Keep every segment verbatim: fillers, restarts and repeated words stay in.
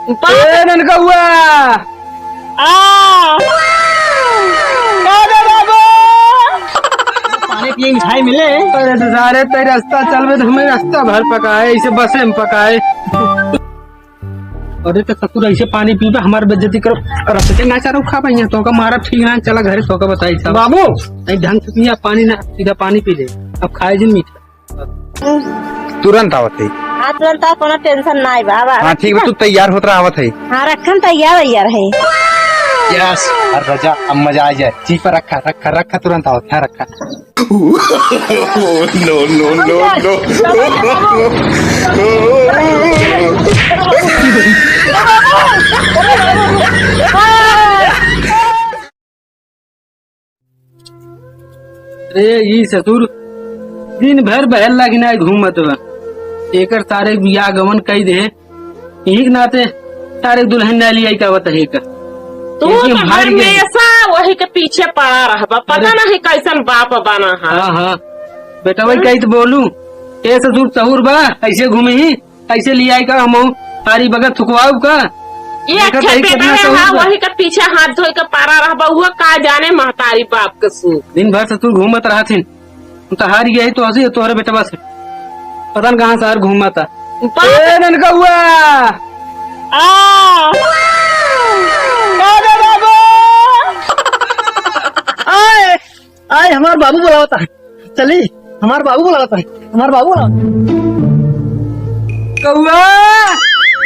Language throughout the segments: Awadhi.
बाप। ए ननकउआ। आ। का दे बाबू? पानी पिए, मिठाई मिले। अरे तो सारे तै रास्ता चलबे तो हमें रास्ता भर पकाए, इसे बसे में पकाए। अरे तो ससुर ऐसे पानी पीबे, हमार बेइज्जती करो। रस्ते ना चारो खा पाइए, तोका मारा ठीक ना, चला घरे, तोका बताई सब। बाबू। नहीं, ढंग से पिया पानी ना, सीधा पानी पी ले। अब खाए जिन मीठा। तुरंत आवत है। हाँ, तुरंत आओ, कोनो tension नाई बा, आवा। हाँ, ठीक बा, तू तैयार होत रहा, आवत है। हाँ, रखन तैयार, तैयार है। Yes, अरे रजा, अब मजा आ जाए। ठीक पर रखा, रखा, रखा, तुरंत आवत है, रखा। No, no, no, no। अरे, ई ससुर दिन भर बहर लागिन आए घूमत बा। एकर सारे बियाह गवन कई दे। इही के नाते सारे दुल्हन ना लियाई का बता है का। तू लेकिन तो भाई के हमेशा वही के पीछे पड़ा रहबा। पता अरे। नहीं कैसन बाप बना है। हाँ, हाँ। बेटा, वही हाँ? कही तो बोलू। ए ससुर, सहूर बा, ऐसे घूमे ही। कैसे लियाई का हमहू? तारी बगत थुकवाऊ का? ये देखत अच्छे हई बेटा कितना है, सहूर हाँ, बा। वही के पीछे हाथ धोई के पारा रहबा, उहो का जाने महतारी बाप के सुख। दिन भर से तू घूमत रहत हिन। हम तो हार गया ही तो हंसी तोहरे बेटवा से। पता न कहाँ से हार घूमता। बाप ए ननकउआ। आ। का दे बाबू? आए। आए, हमार बाबू बुलावता है। चली, हमार बाबू बुलावता है। हमार बाबू बुलावता है। कउआ,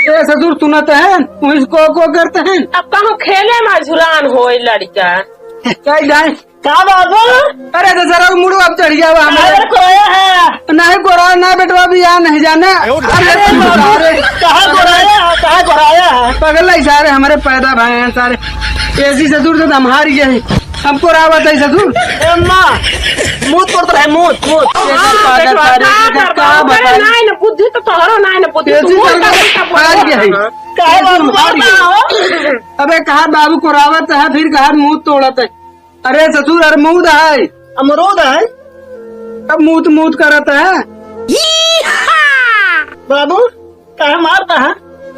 ए ससुर सुनत हैं, वहीं से को को करत हैं। अब कहूँ खेले में झुलान होई लड़का। क्या जाए? का बाबू? अरे तो जरा मुड़ो अब चढ़ गया बा हमारे। अरे कोया है। नहीं कोरा ना बेटवा भी यहाँ नहीं जाने। अरे अरे बाबू, अरे। कहाँ कोराया है? कहाँ कोराया है? पगल है सारे, हमारे पैदा भए हैं सारे। ऐसी ससुर से तो हम हार गए हैं। हमको रावत है ससुर। ए अम्मा, मुंह तोड़त रहे, मुंह, मुंह। ये सब हाँ, पागल बेटवा, सारे, का ये सब करबा? का ओकरे बताई? नाई न बुद्धि तो तोहरो नाई न बुद्धि, ये तू चीज मुंह करबा, का हार गया है। हाँ। काहे ये बाबू तुम हार गए। मारता हो? अबे कहा बाबू को रावत है, फिर कहा मुंह तोड़त है। अरे ससुर, अरमूद है। अमरूद है। अब मूत मूत करत है। बाबू, काहे मारता है?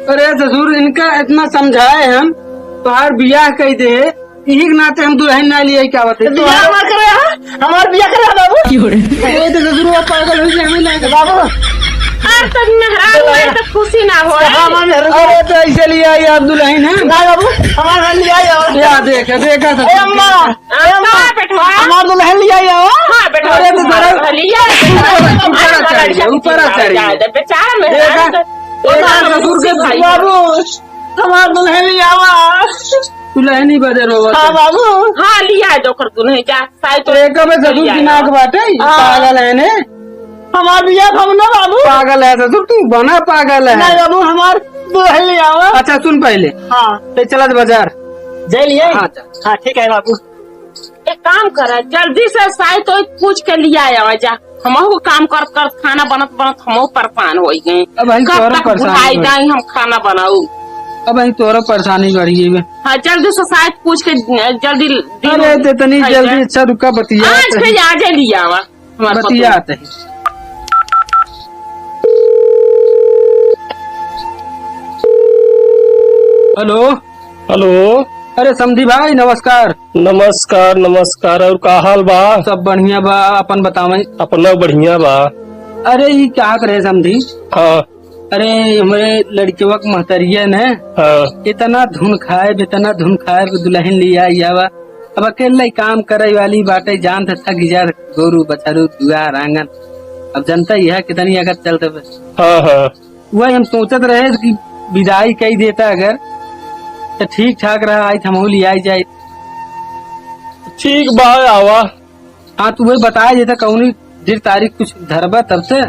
अरे ससुर, इनका इतना समझाए हम, तोहार बियाह कई दे, इही के नाते हम दुल्हन ना लिए क्या बात है? बियाह हमार करे है, हमार बियाह करे है बाबू। अरे तो ससुर, वो पागल हो गया, हमें ना बाबू। और तो मेहरारू है तो खुशी ना हो। हाँ, हमार मेहरारू। अरे तो ऐसे लिए आई आप दुल्हन है? ना बाबू, हमार घर लिए आई हो। या देख, देखा ससुर। ए अम्मा, हाँ, ए अम्मा, का बेटवा? हमार दुल्हन लिए आई हो। हाँ, बेटवा, अरे तो जरा हाँ, लिए आई। ऊपर आ चढ़ गया, ऊपर आ चढ़ गया। बेचारा मेहरारू देखा, तो देखा ससुर के भाई। बाबू, हमार दुल्हन ले आवा। दुल्हन ही बदे रोवत हाँ, है। बाबू। हाँ, लिया दो कर दुल्हन, जा, साई तो तो एक में ससुर लिया दिमाग आवा। बाटे, हाँ। पागल है ने। हमार बियाह हम ना बाबू। पागल है ससुर, तू बना पागल है। नहीं बाबू, हमार दुल्हन ले आवा। अच्छा सुन पहले। हाँ। ते चलत बाजार। जाई लिए? हाँ, जा। हाँ, ठीक है बाबू। एक काम करा, जल्दी से साई तो पूछ के लिया आवा जा। हमहू काम करत करत, खाना बनत बनत हमहू परेशान होइ गए। अब भाई कब तोहरा तक परेशानी बुढ़ाई बढ़ी। जाई हम खाना बनाऊ? अब भाई तोहरा परेशानी बढ़ी गई बे। हाँ, जल्दी से साई पूछ के, जल्दी दिन अरे, तो इतनी खाई जल्दी जाए। अच्छा रुका, बतिया आज तो के है। आज ही लिया आवा। हमार बतिया पतोह। तो है। हेलो। हेलो। अरे समधी भाई, नमस्कार। नमस्कार, नमस्कार। और का हाल बा? सब बढ़िया बा, अपन बतावें। अपना बढ़िया बा। अरे, ई का करे समधी? हाँ। अरे, हमरे लड़कवा के महतरिया ने हाँ। इतना धुन खाए, इतना धुन खाए, दुल्हन लिया आवा। अब अकेले काम करे वाली बाटे, जान त थक जा, गोरू, बछरू, दुआर, आंगन। अब जनता यह कितनी अगर चल देवे। हाँ, हाँ। वही हम सोचत रहे कि विदाई कई देता अगर, तो ठीक ठाक रहा, आई हमहू लियाई जाए। ठीक बा, आवा। हाँ, तू वही बताए देता, कौनी दिन तारीख कुछ धरबा तब से।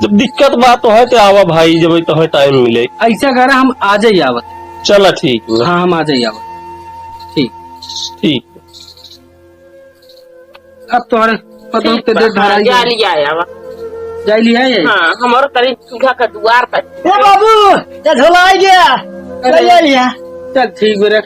जब दिक्कत बा तो है तो आवा भाई, जब तो है टाइम मिले। ऐसा करा, हम आ जाई आवत। चला ठीक बा। हाँ, हम आ जाई आवत। ठीक। ठीक। अब तोहरे पतोह ठीक के बा, देख हाँ, धराई जा गई। लिया आवा। जा लिया ये? हाँ, हमारो तनी चूल्हा का दुआर का। ए बाबू, ये झोला आ गया। अरे, ले लिया। चल ठीक बे, रख।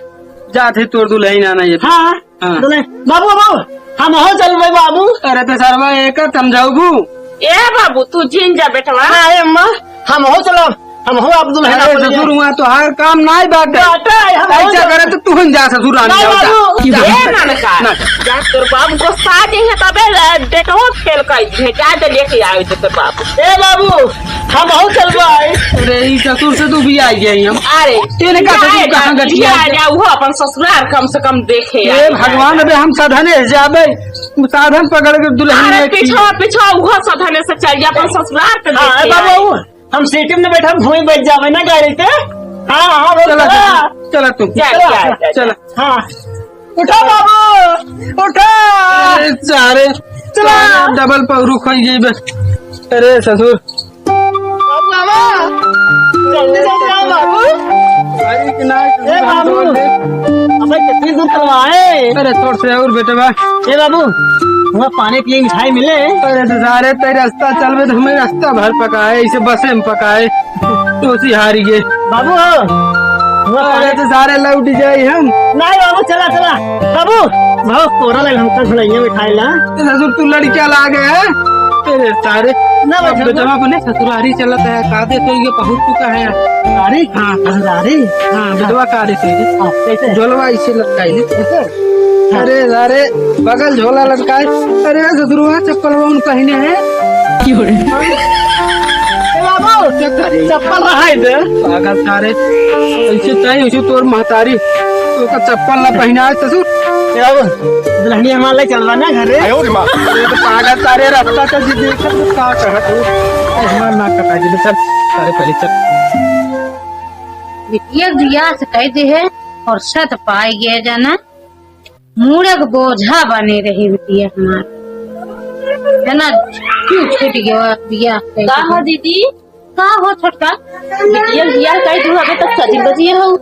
जात है तोर दुल्हन आना ये। हाँ, हाँ। दुल्हन। बाबू, बाबू, हम हो चल भाई बाबू। अरे तो सरवा एक समझाऊबू। ए बाबू, तू जिन जा बेटवा। हाँ, ए अम्मा, हम हो चलो। हम हो अब दुल्हन अरे अपन ससुर, ले। हुआ तोहार काम नाई बाटे। बाटे, हम ऐसा हो करे तो तू हम जा ससुर, रानी नहीं जाओ, जा। बाबू, जा। ए नानका, ना। जा तोर बाप गुस्सा के है तबे डेटवा फेल कर दे, जा दे लेके आवे दे तोर बाप। ए बाबू, हम हो चलबा है। अरे ई ससुर से तू भी आ गया हम। अरे, तेने का जा, ससुर जा, कहाँ गठिया जा, है? जा, वो अपन ससुराल कम से कम देखे ए आए। भगवान, अबे हम साधने से जाबे, साधन पकड़ के दुल्हन अरे, में पीछा, पीछा, वो साधने से चल जा, अपन ससुराल के हाँ, ए देखे बाबू, आए। हम सीटी में बैठा, हम वहीं बैठ जावे ना गाड़ी पे। हाँ, हाँ, वो चला, चला। चला, चला तू। जा, चला, जा, जा, चला। जा। हाँ। उठा बाबू, उठा। अरे सारे, चला। सारे डबल पौरुख हो गई बे। अरे ससुर। बाबू, आवा। जल्दी, जल्दी आओ बाबू। अरे कि ना, ए बाबू। अबे कितनी दूर चलवा है? अरे तोर से और बेटवा। ए बाबू, वहाँ पानी पिए, मिठाई मिले। अरे तो सारे तेरे रास्ता चलबे तो हमें रास्ता भर पकाए, इसे बसे में पकाए, तो सी हारी गए। बाबू हो, वहाँ अरे पानी तो सारे लौट जाए हम। नहीं बाबू, चला, चला। बाबू, बहुत कोरा लग हमका झुलैया मिठाई ला। तो ससुर तू लड़किया ला गए हैं। अरे सारे ना अब बच्चा। बेटवा अपने ससुरारी चलत है, कादे तो ये पहुँच चुका है। अरे हाँ, अरे। हाँ, बेटवा कादे तो ये। हाँ, कैसे? झोलवा इसे लटकाई। कैसे? अरे, अरे, बगल झोला लटकाए। अरे, ससुरवा चप्पल वो उन पहिने हैं। क्यों रे? ए बाबू, चप्पल रहा है इधर। पागल सारे, ऐसे तय, ऐसे तोर महतारी, तो का चप्पल ना पहिना है ससुर। ए बाबू, दुल्हनिया हमारे ले चलवा ना घरे। आयो रे माँ। अरे, तो पागल सारे, रास्ता तो जी देख, तो का कहत हो? ए, हमार नाक कटा जी, चल, सारे पहले चल। बिटिया बियाह से कह दे है, फुर्सत पाए गए जाना। मूड़क बोझा बने रही बिटिया हमार। है ना, क्यों छूट गया बियाह कइके? का हो दीदी? का हो छोटका? बिटिया बियाह कइ दू, अबे तक सजी बजिए हो।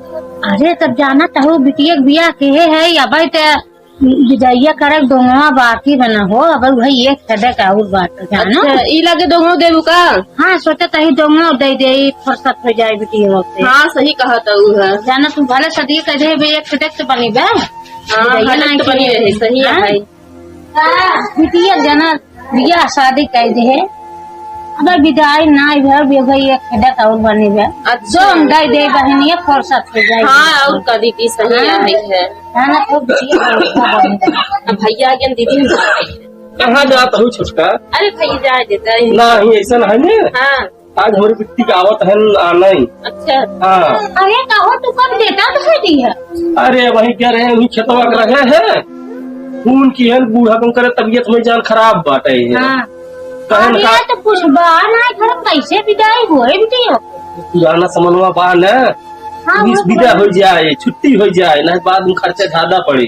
अरे तब जाना तहु बिटिया के बियाह के है, अबे त बिदाइया करक दोनों बाकी बना हो, अब भाई एक सदक और बात जानो। अच्छा, ई लगे दोनों देबू का? हाँ, सोचा तही दोनों दे दे, फुर्सत हो जाए बिटिया से। हाँ, सही कहा तहु है। जाना तू भले सदिए कह दे, बे एक सदक तो बनी बे। हाँ, बिटिया हलत नाई तो बनी के रहे, सही हाँ? है। बिटिया जना बियाह शादी कइ दे है। अब बिदाई नाई भर बे भाई एक हेडक और बने बे। अच्छा। जो हम दे दे बहनिया फुर्सत हो जाए। हाँ, और कभी की सही हाँ। आई है। है ना, तो बिटिया फुर्सत बने। अब भैया आ गए दीदी। कहाँ जात हो छोटका? अरे भैया जाए देता है। ना ही ऐसा है ने। हाँ। आज हमरी बिट्टी का आवत है आनई। अच्छा। हाँ। अरे कहो तू कब देता तो है दी है। अरे वही कह रहे हैं, वही खेतवा के रहे हैं। खून की है बूढ़ा को करे तबीयत में जान खराब बाटे है। हाँ। कहन अरे का तो कुछ बा ना घर कैसे बिदाई होए बिटिया। पुराना समनवा बा ना। हाँ, पुलिस वो विदा तो हो जाए, छुट्टी हो जाए, ना बाद में खर्चा ज्यादा पड़े।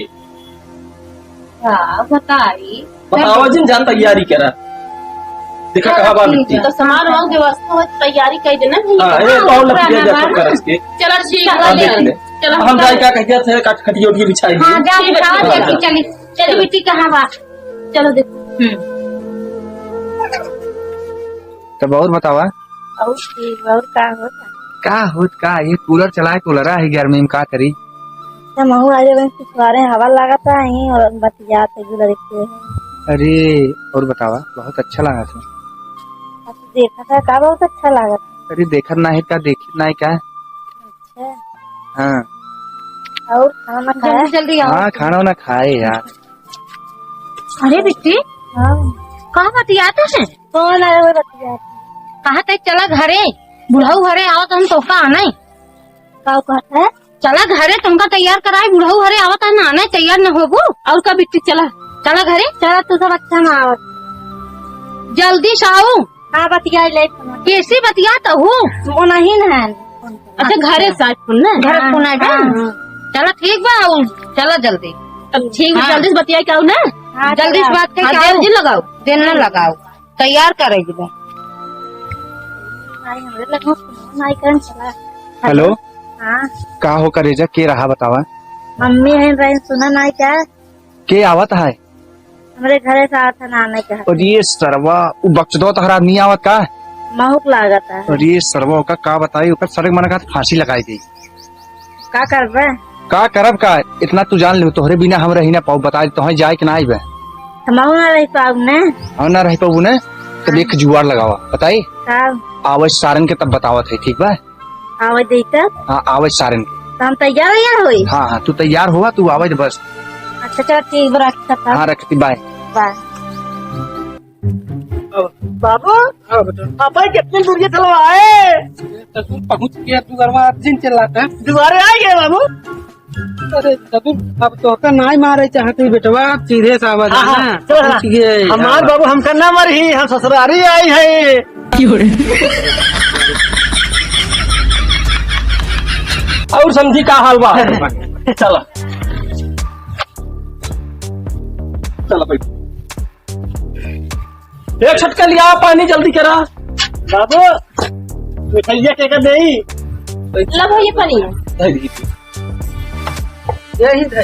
का बताई? बतावा जिन जा तैयारी करा। देखा कहाँ बा मिट्टी? तो सामान वामान के व्यवस्था हो, तैयारी कर देना भैया। हाँ, ये हाँ, बहुत लपटिया पुराना जा बा सब ना। करस के। चलो ठीक चलो, है, देख ले। चलो, हम हम जाए चलो। क्या कहते थे, कट खटिया उठिया बिछाई हाँ, दिए। जा ठीक है, बिछावा, ठीक है। चली, चली। चलो बिट्टी कहाँ बा? चलो देखो। हम्म। तब और बतावा। और ठीक, और का होता? का होत का? ये कूलर चलाए, कूलर है गर्मी में, का करी? हम हूँ आज अपन पिछवारे हवा लागत है, यहीं और बतियात है, गुजर के। अरे, और बतावा, बहुत अच्छा लगा था। अब देखा था का, बहुत अच्छा लागत है। अरे, देखत ना है का, देखत ना है का? अच्छा। हाँ। और खाना खाया? जल्दी, जल्दी आओ। हाँ, खाना वाना खाए यार। अरे बिट्टी, हाँ। कहाँ बतियात है? कौन आया हुआ बतियात? कहा ते चला घरे, बुढ़ऊ घरे आवत हम तोहका आने। का कहत है? चला घरे, तुमका तैयार कराई, बुढ़ऊ घरे आवत है ना, आने तैयार न होबू। और का बिट्टी, चला। चला घरे। चला, तू सब अच्छा ना आवत। जल्दी से आऊ। हाँ, बतिया ले। कैसी बतियात हूँ? वो नहीं ना है। अच्छा, घरे से आज फोन ना? घर हाँ, फोन आए बा? हाँ, हाँ। चला, ठीक बा, आऊ। चला जल्दी। तब ठीक बा, हाँ। जल्दी से बतिया के आऊ ना? हाँ, जल्दी से चला। बात करके हाँ, आऊ। जल्दी लगाओ। देर ना लगाओ। तैयार करे के बा। आई हमरे लगे फोन आई करन चला। हेलो। हाँ। का हो करेजा, के रहा बतावा? मम्मी है बहन, सुना नहीं क्या? के आवत है? हमरे घरे से आवत है, नाने के है। और ये सरवा, उ बक्चदो तहरा आदमी आवत का? महूक लागत है। और ये सरवा का, का बताई, ओकर सरक मन का फांसी लगाई दी। का करबे? का करब का? इतना तू जान ले, तोहरे बिना हम रही ना पाऊ। बताई, तोहे जाए कि ना आइबे? हमहू ना रही पाऊ ने। हम ना रही पाऊ ने, तब हाँ। एक जुआर लगावा, बताई? का? आवज सारन के तब बतावत है, ठीक बा? आवे देई तब? हाँ, आवे सारन के। तो हम तैयार, तैयार होई? हाँ, हाँ, तू तैयार हुआ, तू आवे दे बस। अच्छा, चलो ठीक बा, रखता था। हाँ, रखती, bye। Bye। बाबू, हाँ बेटा। पापा कितनी दूर के चलो आए? तो तू पहुँच गया दुआरवा, अर्जुन चिल्लाता है। दुआरे आ गए बाबू। अरे ससुर, अब तोहका नाई मारे चाहत ही बेटवा, सीधे सावत हाँ, है हाँ, ना। चलो ना। ये हमार यार। बाबू हमका ना मारी, हम ससुरारी आई है। क्यों रे? और समझी का हाल बा? चला। चला भाई। एक छटका लिया पानी जल्दी करा। बाबू, मिठाइया के का देई? ला भैया पानी। यही है।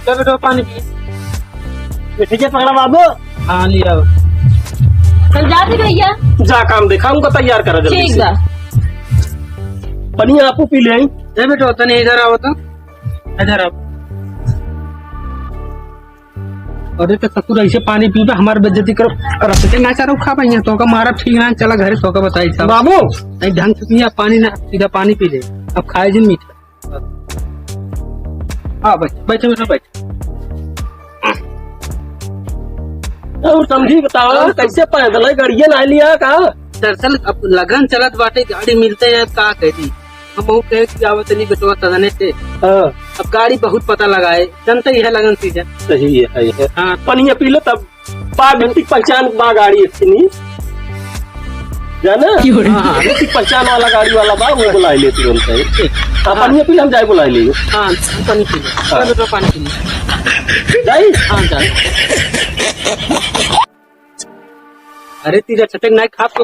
ले बेटा पानी पी। मिठाइया पकड़ा बाबू। हाँ, लिया। चल जाते भैया। जा काम देखा, उनका तैयार करा जल्दी ठीक से। बा। पानी आपू पी ले आई। ए बेटा, तने इधर आओ तो। इधर आओ। अरे तो ससुर ऐसे पानी पीबे, हमार बेइज्जती करो। रस्ते ना चारो खा पाइए, तोका मारा ठीक ना, चला घरे तोका बताई सब। बाबू। नहीं ढंग से पिया पानी ना, सीधा पानी पी ले। अब खाए जिन मीठा। हाँ, बैठ, बैठ, बैठ, बैठ। और समझी बताओ, और कैसे पैदल है, गाड़िया ना लिया का? दरअसल अब लगन चलत बाटे, गाड़ी मिलते हैं, का करी? हम बहुत कहे कि आवत नहीं बेटवा सदने से। हाँ। अब गाड़ी बहुत पता लगा है, जनता ही है लगन सीजन। सही है, है, है। हाँ। पनिया पी लो तब। बा, ऋतिक पहचान बा गाड़ी इतनी। जाना? क्यों रे? हाँ, हाँ, ऋतिक पहचान वाला गाड़ी वाला बा, वो बुला ले तुरंत है। ठीक। हाँ, हाँ। पनिया पी ले, हम जाए बुला ले। हाँ, पानी पी ले। हाँ। चलो, बेटा, पानी पी ले। जाई? हाँ, जाई। अरे, तीजा छटक नाई खाप तो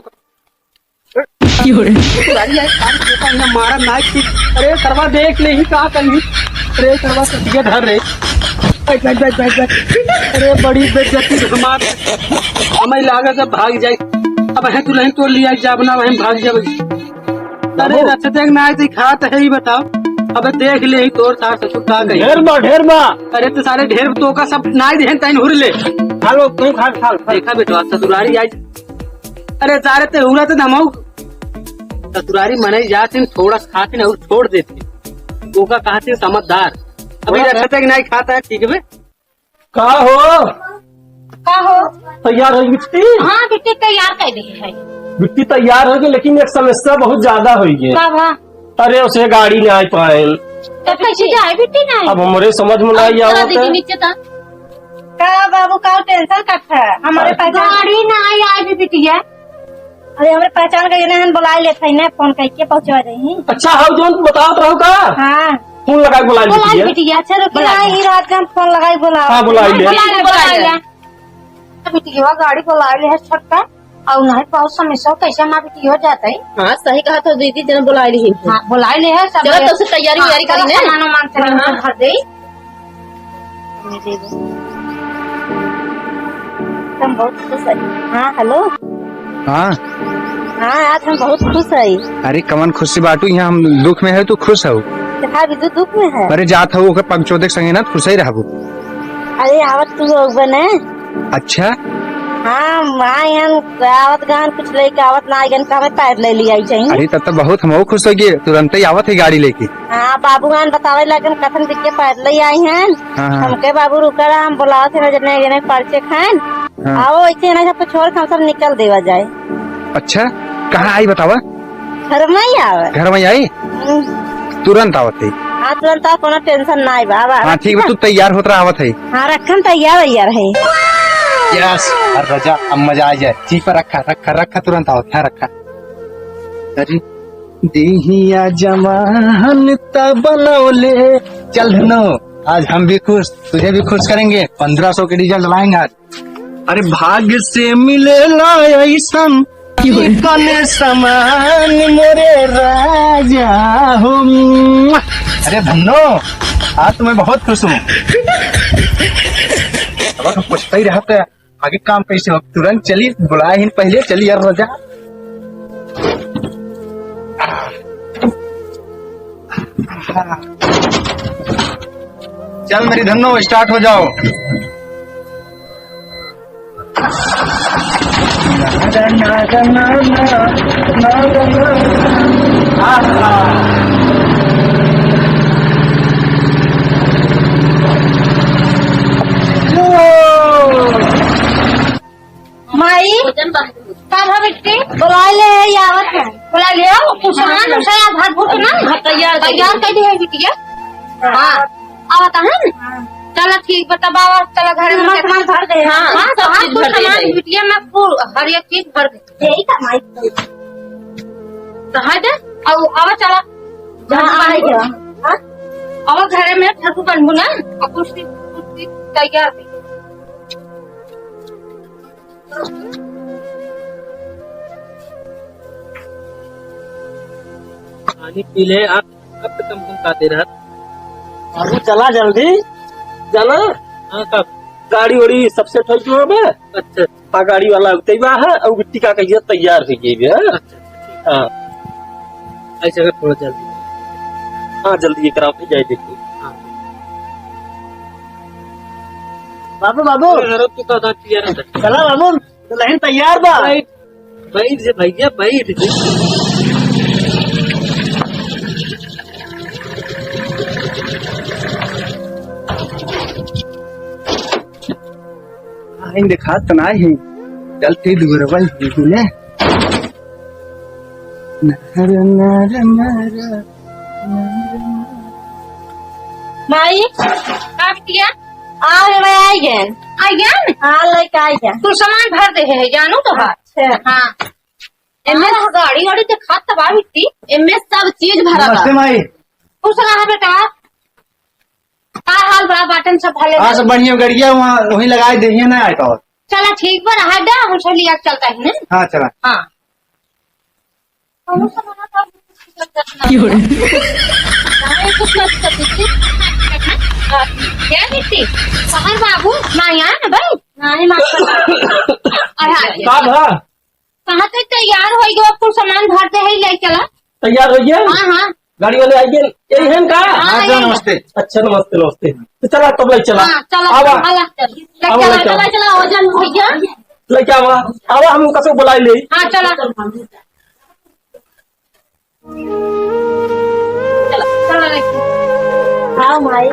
क्यों रे? गाड़ी आई, कार के ऊपर इन्हें मारा नाई की। अरे, सरवा देख ले ही का कहीं। अरे, सरवा तो दिया धर रे। बैठ, बैठ, बैठ, बैठ, बैठ। अरे, बड़ी बेइज्जती हमार। हमें लागे जब भाग जाए। अब है दुल्हन तो लिया जाब ना, वहीं भाग जाए। अरे, बाबू। रथ देख ना दिखात है, ही बताओ। अब देख ले ही तोर सास ससुर का कहीं। ढेर बा, ढेर बा। अरे, तो सारे ढेर तो का सब नाई देहन तैन हुर ले। खा लो, तू खा, खा, खा। देखा बेटा, ससुरारी आई। अरे सारे ते हुरा ते धमाऊ। ससुरारी मनई जात हैं, थोड़ा खात हैं और छोड़ देत हैं। ओका कहत हैं समझदार। अभी बोला रखते हैं कि नहीं खाता है, ठीक है बे? का हो? का हो? तैयार हो बिट्टी? हाँ, बिट्टी तैयार कर दी है। बिट्टी तैयार हो गई, लेकिन एक समस्या बहुत ज्यादा हो गई। का बा? अरे, उसे गाड़ी ना आ पाए। तो कैसे जाए बिट्टी ना? अब हमरे समझ में ना अब आई चला आवत दीदी है। नीचे ता। का बाबू, का tension का था? हमारे पास गाड़ी ना आई, आई भी बिटिया। अरे, हमरे पहचान के जने हन, बुलाए लेत हई ना, फोन करके पहुंचवा देही। अच्छा, हाउ जौन बतावत रहो का? हाँ। फोन लगाए बुलाए बुलाए लेती है। बिटिया। अच्छा, रुकी ना, ई रात के हम फोन लगाए बुलाओ। हाँ, बुलाए ले। बुलाए ले, बुलाए ले। बिटिया गाड़ी बुलाए ले है छोटका, और नहीं बहुत समस्या हो, कैसे हमार बिटिया जात है। हाँ, सही कहा तो दीदी, जने बुलाए ली है। हाँ, बुलाए ले है, सब चलो, तो उसे तैयारी हाँ, वैयारी करी चलो, ना। सामान वामान से हाँ, हाँ। भर दे। हम बहुत खुश है। हाँ, hello। हाँ। हाँ, आज हम बहुत खुश है। अरे, कवन खुशी बाटू, यहाँ हम दुख में है, तू खुश हो? देखा, अभी तू दुख में है। अरे, जात हो, ओकर पंचोदे के संगे ना, खुश ही रहबू। अरे, आवत तू हो बने। अच्छा। हाँ, हम आए हैं, आवत गहन, कुछ लेके आवत ना आए गन, तो हमें पैर ले लिया ही चाहिए। अरे, तब तो बहुत हम खुश हो गए, तुरंत ही आवत है गाड़ी लेके। हाँ, बाबू गान बतावे लगन कथन बिटिया पैदल ही आई हैं। हाँ, हाँ। हमके बाबू रुका रहा, हम बुलावत हैं जने, जने पर्चे खाएन। हाँ। आओ, ऐसे ना सबको छोड़ के हम सब निकल देवा जाए। अच्छा, कहाँ आई बतावा? घर में ही आवे। घर में ही आई? हम्म। तुरंत आवत है। हाँ, तुरंत आओ, कोनो tension ना आई बा, आवा, हाँ, ठीक बा, तू तैयार होत रहा, आवत है। हाँ, रखन तैयार, तैयार है। Yes, अरे रजा, अब मजा आ जाए। ठीक पर रखा, रखा, रखा, तुरंत आवत है, रखा। अरे, देहिया जवान त बनौले। चल धनो, आज हम भी खुश, तुझे भी खुश करेंगे। पन्द्रह सौ के डीजल डलाएंगे आज। अरे भाग्य से मिलेला ऐसन कने समान मोरे राजा हो। अरे धनो, आज तो मैं बहुत खुश हूँ। अब हम पूछता ही रहता है। आगे काम कैसे हो? तुरंत चली, बुलाए ही पहले, चली यार राजा। चल मेरी धन्नो, start हो जाओ। माई, का भा बिट्टी? बुलाए ले है, ये आवत है। बुलाए ले आओ, कुछ सामान उठाया, भर भूख ना। हाँ, तैयार कर तैयार कर दी है बिटिया। हाँ, आवत है ना? हाँ। चला ठीक, बता बाबा, चला घर में सामान, सामान भर दे। हाँ, हाँ, सब हाँ, चीज कुछ भर दे सामान है। बिटिया में पूर-, हर एक चीज भर दे। यही का माई। तो हट, अब आवा चला। हाँ, आ गया। हाँ? अब घरे में ठकू बनबू ना, अब कुछ, कुछ तैयार दे। पानी पी ले, आप कब तक हम खाते रहत? बाबू, चला जल्दी। जाना? हाँ, कब? गाड़ी वाड़ी सब सेट हो गयो बे। अच्छा। हाँ, गाड़ी वाला उतई बा है, और बिट्टी का कहिए तैयार हो गई बे, हाँ? अच्छा, अच्छा, ठीक। हाँ। ऐसे अगर थोड़ा जल्दी। हाँ, जल्दी ये कराओ, फिर जाए देखो। हाँ। बाबू, बाबू। अरे, अरे, तू का दांत पिया रहता? चला बाबू, दुल्हन तैयार बा। बैठ, बैठ जे भैया, बैठ जे। आइन देखात त नाही है। चलते दुगरवा ही ने। नर, नर, नर, नर। माई, का बिटिया? आ रे, मैं आई गए। आई गए? हाँ, लेके आई गए। तू सामान भर दे है, जानू तो है। अच्छा। हाँ। एमे हाँ, गाड़ी वाड़ी देखात त बा बिट्टी। एमे सब चीज भरा बा। नमस्ते माई। खुश रहा बेटा। का हाल बा, बाटन सब भले हाँ, बा? सब बढ़िया, गड़िया वहाँ, वहीं लगाए दे, हियाँ ना आए पावत। चला ठीक बा, रहा दा, हम सब लिया के चलता है ना। हाँ, चला। हाँ। की हो रे? क्या बिट्टी? शहर बाबू, ना यहाँ ना भाई? नहीं, मास्टर। अरे, आ गया। का भा? कहाँ तक तैयार हो गयो? अब कुल सामान भर दे है, ले चला। तैयार हो गया? हाँ, हाँ। गाड़ी वाले आ गए? यही है का? हाँ, हाँ, यही। नमस्ते। अच्छा, नमस्ते, नमस्ते। तो चला, तब ले चला। हाँ, चला, आवा। चला, चला। ले आवा, चला, ले चला। चला, चला, वजन हो गया। ले क्या आवा? आवा, हम उनका सब बुलाई ले। हाँ, चला। चला, चला, ले। हाँ, माई।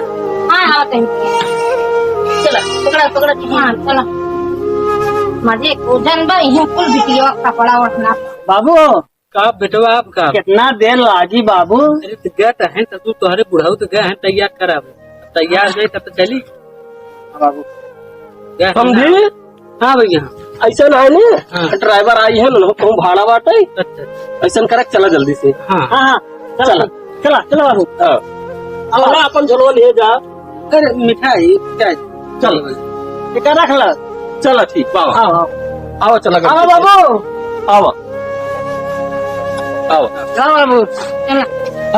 हाँ, हाँ, कहीं। चला, पकड़ा, पकड़ा, हाँ, चला। मजे को जन बा, इहे कुल बिटिया कपड़ा ओढ़ना। बाबू, का बेटवा आपका? कितना देर लागी बाबू? अरे तो गए तो हैं, तो तू तोहरे बुढ़ऊ तो गए हैं तैयार करावे। तैयार गए तब तो चली। हाँ बाबू। गए हैं समझी? ना। हाँ भैया। ऐसा ना है ने? हाँ। ड्राइवर आई है ना, कहूँ भाड़ा बाटे। अच्छा, अच्छा। ऐसा करे, चला जल्दी से। हाँ। हाँ, हाँ। चला। चला, चला बाबू। हाँ। अब चला, अपन झोलवा ले जा। अरे मिठाई, मिठाई। चल। एका रख ला। चला, ठीक बा। आओ, आओ। आओ, चला, आओ, बाबू। आओ। आओ। आओ, बाबू। चला।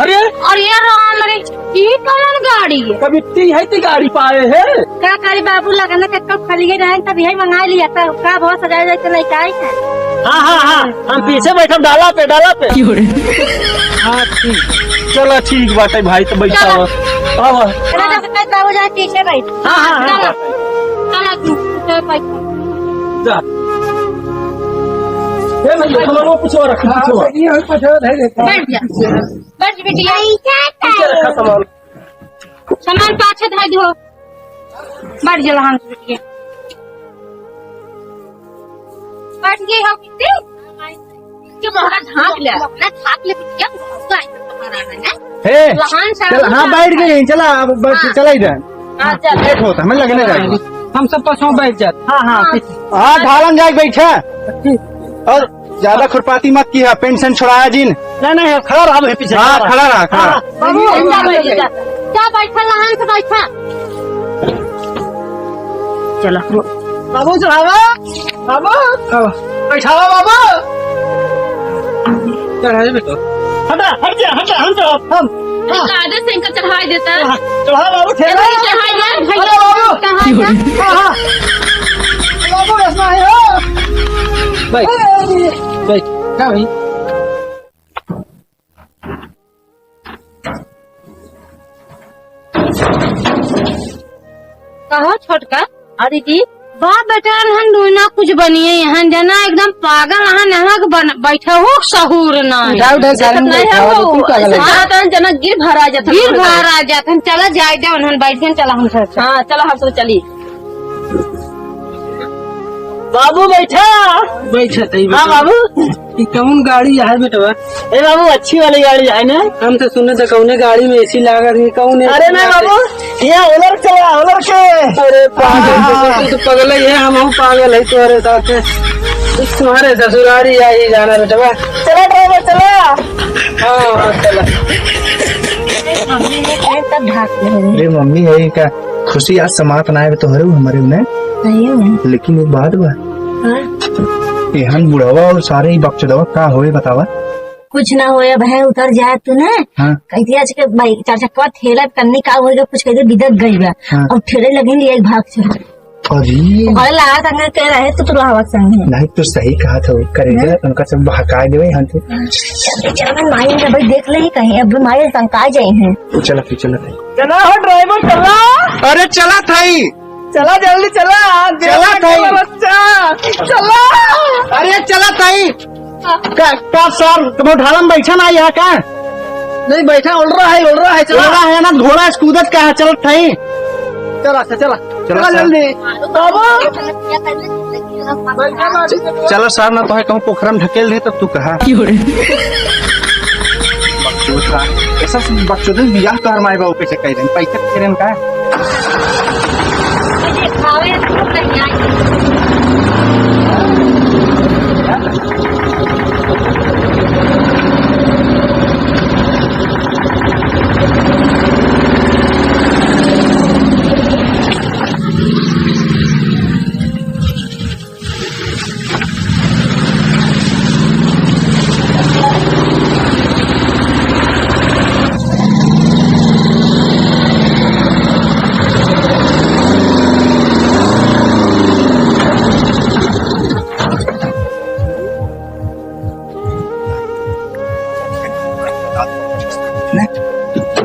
अरे? अरे राम रे, ई कौन गाड़ी है? कभी ती है ती गाड़ी पाए है? का करी बाबू, लगन के कब खलिए रहे, तब यही मंगा लिया, तब का बहुत सजाए जाए तो लेके आई है। हाँ, हाँ, हाँ, हम पीछे बैठब, डाला पे, डाला पे। हाँ, ठीक। चला, ठीक बाटे भाई, तो बैठा चला। हुआ। आवा। चला, तो कल बाबू जाए पीछे बैठ। हाँ, हाँ, हाँ। चला, चला, तू, तू चल, बैठ। जा। ए भैया, हमारे कुछ और रख, कुछ और। हाँ, ये है, कुछ और है, देखो। बैठ जा। बैठ बिटिया। पीछे रखा सामान। सामान पाछे धर दो। बैठ जा, लहान से बिटिया। बैठ गई हो बिट्टी? के मोहरा झाँक ले, मोहरा झाँक ले, बिटिया, गुस्सा है तुम्हारा, है ना? हे, लहान सा चल, हाँ, लहान बैठ गई, चला, अब बैठ, हाँ। चला इधर। हाँ, चल। लेट होता, हमें लगने जाएगा। हम सब पाछा बैठ जात। हाँ, हाँ, हाँ। हाँ, ढालन जाए, बैठा। और ज्यादा खुरपाती मत किया, पेंशन छुड़ाया जिन। नहीं, नहीं, खड़ा रहा, वहीं पीछे हाँ, खड़ा रहा। खड़ा रहा, खड़ा हाँ, रहा। बाबू, अंदर बैठ जा। जा, बैठा, लहान से बैठा। चला। बाबू, चढ़ावा। बाबू। हाँ। बैठावा, बाबू। चढ़ा दे बेटा। हटा, हट जा, हट जा, हम चढ़ाओ, हम। हाँ। आदत से इनका चढ़ाई देता है। चढ़ा, चढ़ा बाबू, ठेला। चढ़ाई दे, भैया। अरे बाबू। चढ़ाई दे। हाँ, हाँ। बाबू, ऐसा है, हाँ। बैठ। अरे, अरे। बैठ। क्या भाई? कहो छोटका। अरे जी, बाप बेटा हन दुइना कुछ बनिए हन, जना एकदम पागल हन, यहाँ के बन-, बैठा हो सहूर ना है। उठा, उठा, सारे देखत में नहीं बैठा है हो, तू पागल है। हाँ, तो जना गिर भरा जात हन। गिर भरा जात हन, चला जाए दे उन्हन बैठ गए, चला हम सब। हाँ, चला हम सब चली। बाबू बैठा। बैठा तई हाँ बैठा। बाबू। ई कौन गाड़ी है बेटवा? ए बाबू, अच्छी वाली गाड़ी है ना? हम तो सुने तो कौने गाड़ी में एसी लागत है, कौन एसी अरे ना लागत है? बाबू, यहाँ ओलर चला, ओलर के। अरे बाप रे, हाँ। तू तो पगल है, हम हम पागल है तोहरे साथ। तुम्हारे ससुरारी आई जाना बेटवा। चला ड्राइवर, चला। हाँ, हाँ, चला। मम्मी ने कहे तब भाग गए। अरे मम्मी, यही का खुशी आज समाप्त ना है तोहरे हमारे में। नहीं है। लेकिन एक बात बा। हाँ। एहन बुढ़वा और सारे ही बकचोदवा का होए बतावा? कुछ ना होए, अब है उतर जाए तू ना। हाँ। कह दिया आज के भाई चार चक्का ठेला कन्नी का होएगा, कुछ कह दे बिदक गई बा। हाँ। और ठेले लगे लिए भाग चल। अरे। ओकरे लावा संगे के रहे तो तू लावा संगे। नहीं, तू सही कहा था, करे हाँ? जा, उनका सब बहका देवे हम तो। चल, चल, मैं माई के भाई देख ले ही कहीं, अब माई संका जाए हैं। चला फिर, चला फिर। चला हो ड्राइवर, चला। अरे चला थाई। चला जल्दी चला, देर चला लगे थाई। बच्चा। चला। अरे चला थाई। का, का सर, तुम ढालम बैठा ना यहाँ का? नहीं बैठा, उड़ रहा है, उड़ रहा है, चला। उड़ रहा है ना, घोड़ा से कूदत का है, चलत थाई। चला, चला, चला। चला, चला। जल्दी। बाबू। बैठा, बैठा। चला सर, ना तो है कहूँ पोखरा में ढकेल दे, तब तू कहा। क्यों रे? बकचोद का। ऐसा बकचोद बियाह तोहर माई बाबू कैसे कह रहे हैं? पैसा कह रहे हैं का?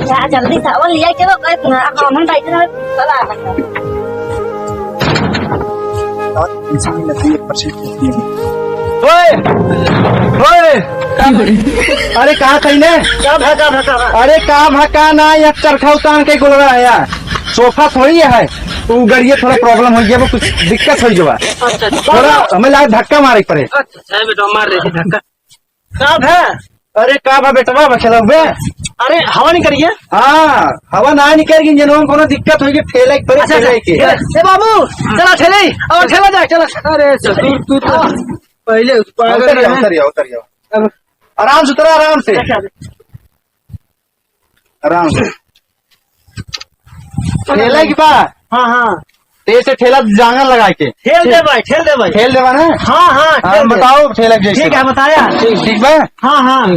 जा, जल्दी चावल लिया, चलो, बस ना, हम बैठे रहो, चला आ। ओए! ओए! अरे, का कइले? का भा, का भा, का भा? अरे, का भा, का ना, एक चरखा उतार के गोलवा है यार। सोफा थोड़ी है, वो गड़िए थोड़ा problem हो गया, वो कुछ दिक्कत हो गया। अच्छा, अच्छा। थोड़ा हमें लाग धक्का मारे पड़े। अच्छा, अच्छा, बेटा, मार रहे थे धक्का। का भा? अरे का भा बेटवा, बा खेलबे? अरे हवा निकल गया? हाँ, हवा ना निकल गई, जनों कोनो दिक्कत होई के ठेले के परे अच्छा, ठेले के। अच्छा, ए बाबू, चला ठेले, अब ठेला जा, चला। अरे ससुर, तू तो हाँ। पहले उस पागल उतर गया, में उतर गया, उतर गया। अब आराम से उतरा, आराम से। अच्छा। आराम से। ठेला की बा? हाँ, हाँ। तेज से ठेला जांगर लगा के। ठेल दे भाई, ठेल दे भाई। ठेल देवा ना? हाँ, हाँ, हाँ, ठेल दे। बताओ ठेला के जैसे ठीक है, बा। बताया। ठीक, ठीक बा? हाँ, हाँ।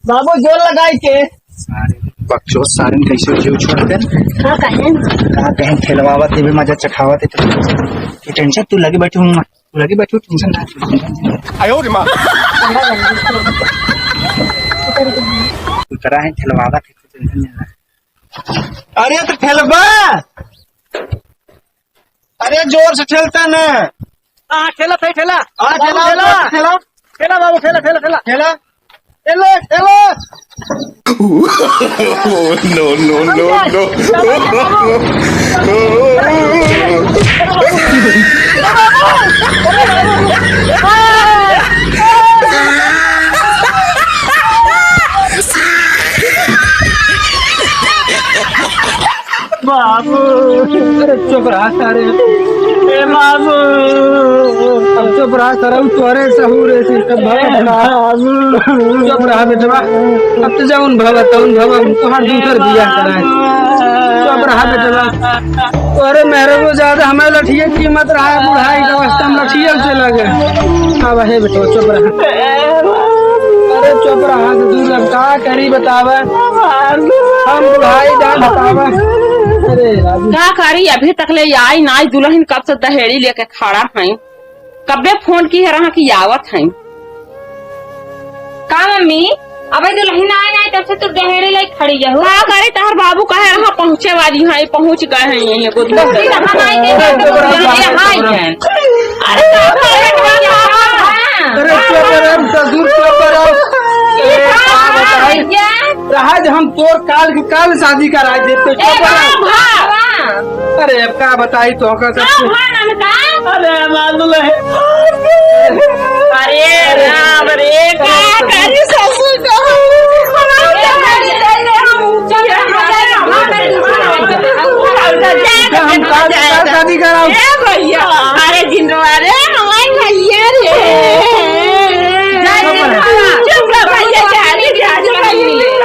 बाबू जोर लगाई के। सारे बकचोद सारे कैसे जीव छोड़ दे। का कहें? का कहें ठेलवावत है, भी मजा चखावत है। तू tension तू लगे बैठे हूँ। लगे बैठो, tension ना। आयो रे माँ। उतरा है, ठेलवावत है, tension ना। अरे तो ठेलबा। अरे जोर से ठेलता ना। हाँ, ठेला, सही ठेला। हाँ, बाबू, ठेला, ठेला। ठेला। ठेला बाबू, ठेला, ठेला, ठेला। ठेला। चलो, चलो। No, no, no, no। बाबू, अरे चुप रहा सारे। ए बाबू। अब चुप रहा सारे, उ तोरे सहूर है, सब भगत रहा। बाबू। चुप रहा बेटवा। अब तो जौन भवा, तौन भवा, हम तोहार दूसर बियाह कराए। चुप रहा बेटवा। अरे मेरे को ज्यादा हमें लठिए की मत रहा है, बुढ़ाई का अवस्था में लठिए से लगे। अब हे बेटवा, चुप रहा। अरे चुप रहा, तो तू अब का करी बतावे? हम बुढ़ाई जान बतावा। अरे राजू। का करी, अभी तक ले आई नाई दुल्हन, कब से दहेड़ी लेके खड़ा हैं, कब्बे फोन की है रहा कि आवत हैं। का मम्मी? अबे दुलहिन आए नाहीं, तब से तू डहेड़ी लाई खड़ी जाहू। का करे, तहर बाबू कहे रहा पहुँचे वाली हैं, पहुँच गए हैं, यहीं को बस भी रहा नाहीं, ये बात तो बोल रहा है, हाँ, ये। अरे, का करे, का करे? अरे, चुप रह, ससुर, चुप रह। ये का बताई? ये? रहा जे हम तोर काल के काल शादी कराई देते, चुप रह। अरे, अब का बताई तो का सब कुछ। अरे, मालूम है। अरे राम रे, का करी ससुर का? हम का, का शादी कराओ? ए भैया, अरे जिंदवा रे, हमारे भैया रे। चुप रह भैया, जा रे, जा रे, जा रे।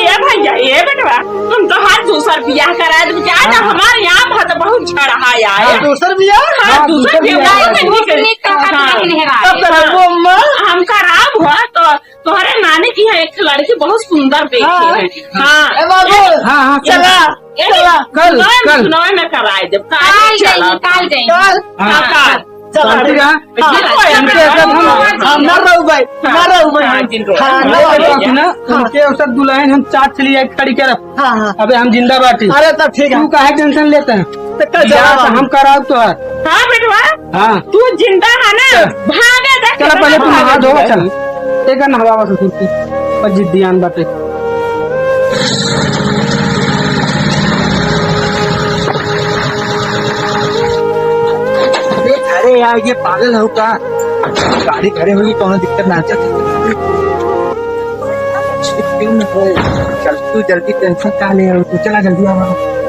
ए भैया, ए बेटवा, हम तोहार दूसर बियाह करा देब। जा ना, हाँ। हमार यहाँ बहुत, बहुत झड़हा आए। हाँ, दूसर बियाह? हाँ, हाँ, दूसर दूसर बियाह बियाह करा देब। दूसर बियाह करा देब। हाँ। तब कराबो अम्मा। हम कराब हुआ तो तोहरे नानी की यहाँ एक लड़की बहुत सुंदर देखे हाँ। हैं। हाँ। ए बाबू, हाँ, हाँ, चला, ए, चला। कल, चुनाव, कल। चुनाव में कराए देब। काल काल चला। जाइए, काल जाइए। काल। हाँ, हाँ। काल। चला, शांति रहा। हाँ। इनके सब हम, हाँ, ना रहू भाई, ना रहू भाई। हाँ, जिन रहो। हाँ, ना अरे रहू। बाप ना, हाँ। उनके सब दुल्हन हम चार चली एक खड़ी करब। हाँ, हाँ। अबे हम जिंदा बाटी। अरे तब ठीक है। तू काहे tension लेते हैं? तो कल बियाह चला तो बाबू। हम कराब तोहार। हाँ बेटवा। हाँ। तू जिंदा है ना? चल। भागे दे, चला पहले तू नहा धोवा चल। एक नहवावा ससुर की। पर जिद्दियान बाटे। अरे यार, ये पागल हो का? गाड़ी खड़े होगी, कौनो दिक्कत ना चल। चल तू जल्दी, tension का ले रहा तू? चला जल्दी आवा।